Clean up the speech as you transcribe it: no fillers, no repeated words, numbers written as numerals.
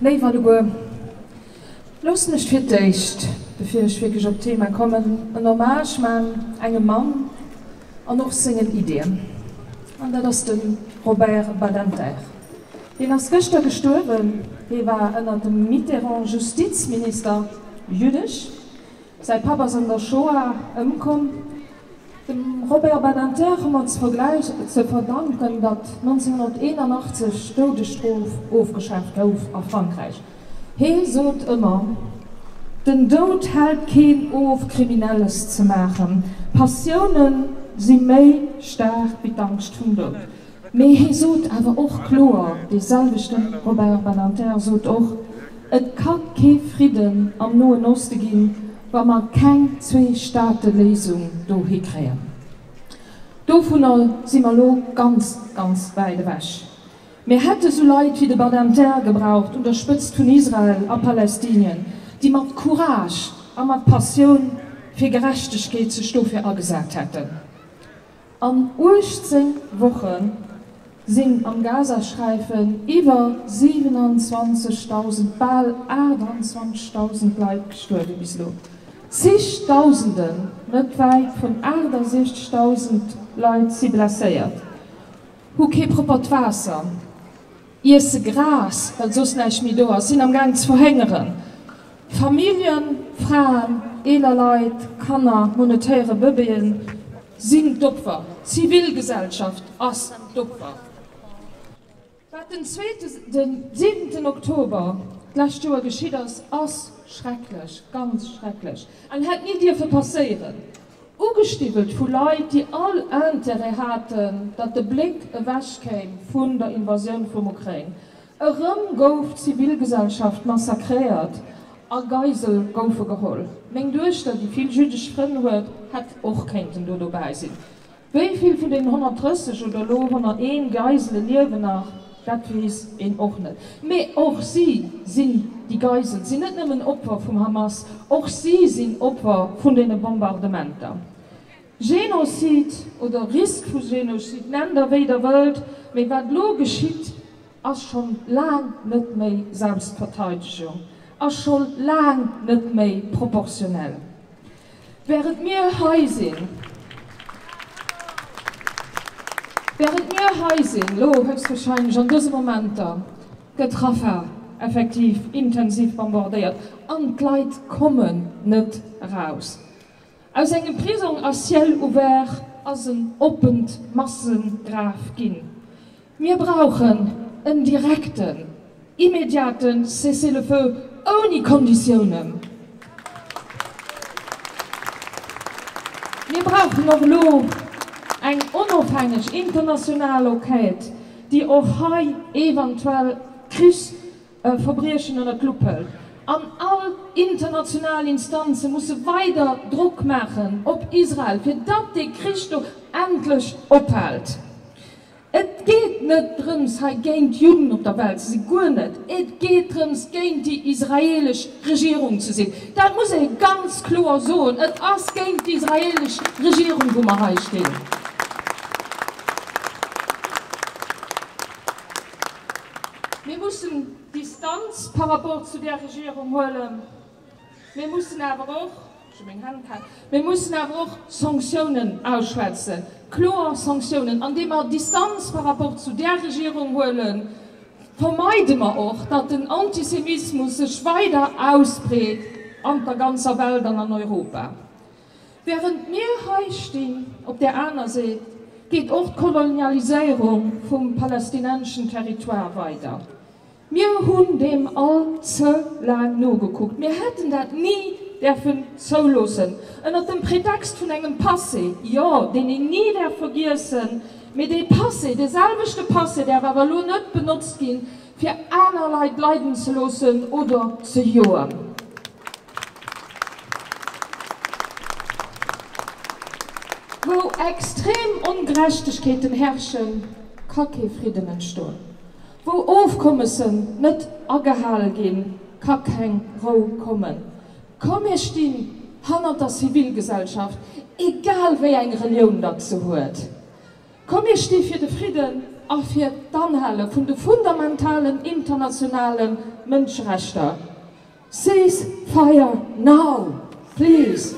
Léif alleguer, loosst mech fir d'éischt, bevir ech wierklech op d'Thema kommen, en Hommage man engem Mann an och sengen Iddien, an dat ass de Robert Badinter. Hien ass gëschter gestuerwen. Hie war ënnert dem Mitterrand Justizminister, jüddesch. Säi Papp ass an der Shoah ëmkomm. Dem Robert Badinter hu mer ze verdanken, datt 1981 d'Doudesstrof ofgeschaaft gouf a Frankräich. Hee sot ëmmer, Den Doud hält keen of, Kriminelles ze maachen. Passioune si méi staark wéi d'Angscht vum Doud. Mee hie sot awer och kloer, dee selwechte Robert Badinter sot och, Et ka kee Fridden am Noen Oste ginn, wa mer keng Zwee-Staate-Léisung do hikréien. Dovunner si mer elo ganz, ganz wäit ewech. Mir hätte sou Leit wéi de Badinter gebraucht un der Spëtzt vun Israel a Palestinien, déi mat Courage a mat Passioun fir Gerechtegkeet sech dofir agesat hätten. An 18 Woche sinn am Gazasträifen iwwer 27.000, bal 28.000 Leit gestuerwe bis elo. Zigdausenden, net wäit vun 68.000 Leit si blesséiert, hu kee proppert Waasser. Iesse Gras, well soss näischt méi do ass, sinn am Gaang ze verhéngeren. Familljen, Fraen, eeler Leit, Kanner, monetéiere Bëbeeën sinn d'Opfer. D'Zivilgesellschaft ass d'Opfer. Wat den zweete, de siwenten Oktober d'lescht Joer geschitt ass, ass schrecklech, ganz schrecklech an hätt ni dierfe passéieren. Ugestiwwelt vu Leit, déi all Intérêt haten, datt de Bléck ewech kéim vun der Invasioun vum Ukrain. Erëm gouf d'Zivilgesellschaft massakréiert a Geisel goufe geholl. Meng Duechter, déi vill jüddesch Frënn huet, hätt och kéinten do dobäi sinn. Wéi vill vun den 130 oder elo 101 Geisele liewen nach, dat weess een och net. Mee och si sinn, déi Geisel sinn net nëmmen Opfer vum Hamas, och si sinn Opfer vun deene Bombardementer. Genozid oder Risk vu Genozid, nennt der wéi der wëllt, mee wat elo geschitt, ass schonn laang net méi Selbstverteidegung, ass scho laang net méi proportionell. Während mir hei sinn, während mir hei sinn, elo höchstwahrscheinlech an dëse Momenter, gëtt Rafah effektiv intensiv bombardéiert an d'Leit kommen net eraus. Aus engem Prisong à ciel ouvert ass en oppent Massegraf ginn. Mir brauchen en direkten, immediate Cessez-le-feu ouni Konditiounen. Mir brauchen och elo eng onofhängeg international Enquête, déi och hei eventuell Krichsverbriechen ënnert d'Lupp hëlt. An all international Instanze musse weider Drock maachen op Israel, fir datt dee Krich do endlech ophält. Et geet net drëms hei géint d'Judden op der Welt ze sinn, guer net. Et geet drëms géint déi israelesch Regierung ze sinn. Dat muss ee ganz kloer soen. Et ass géint d'israelesch Regierung wou mer hei stinn. Mir mussen Distanz par rapport zu där Regierung huelen. Mir mussen awer och, ech hu meng Hänn kal, mir mussen awer och Sanktiounen ausschwätzen, kloer Sanktiounen. Andeem mer Distanz par rapport zu där Regierung huelen, vermeide mer och, datt den Antisemismus sech weider ausbreet an der ganzer Welt an an Europa. Während mir hei stinn, op där aner Seet, geet och d'Kolonialiséierung vum palästinenseschen Territoire weider. Mir hunn deem all ze laang nogekuckt. Mir hätten dat ni däerfen zouloossen, ënnert dem Pretext vun engem Passé, jo, deen een ni däerf vergiessen, mee dee Passé, dee selwechte Passé däerf awer elo net benotzt ginn, fir aner Leit leiden ze loossen oder ze joen. Wou extrem Ongerechtegkeeten herrschen, ka kee Fridden entstoen. Wou Ofkommessen net agehale ginn, ka keng Rou kommen. Komm mir stinn hannert der Zivilgesellschaft, egal wéi eng Relioun datt se huet. Komm mir sti fir de Fridden. a fir d'Anhale vun de fundamentalen internationale Mënscherechter. Cease fire now, please!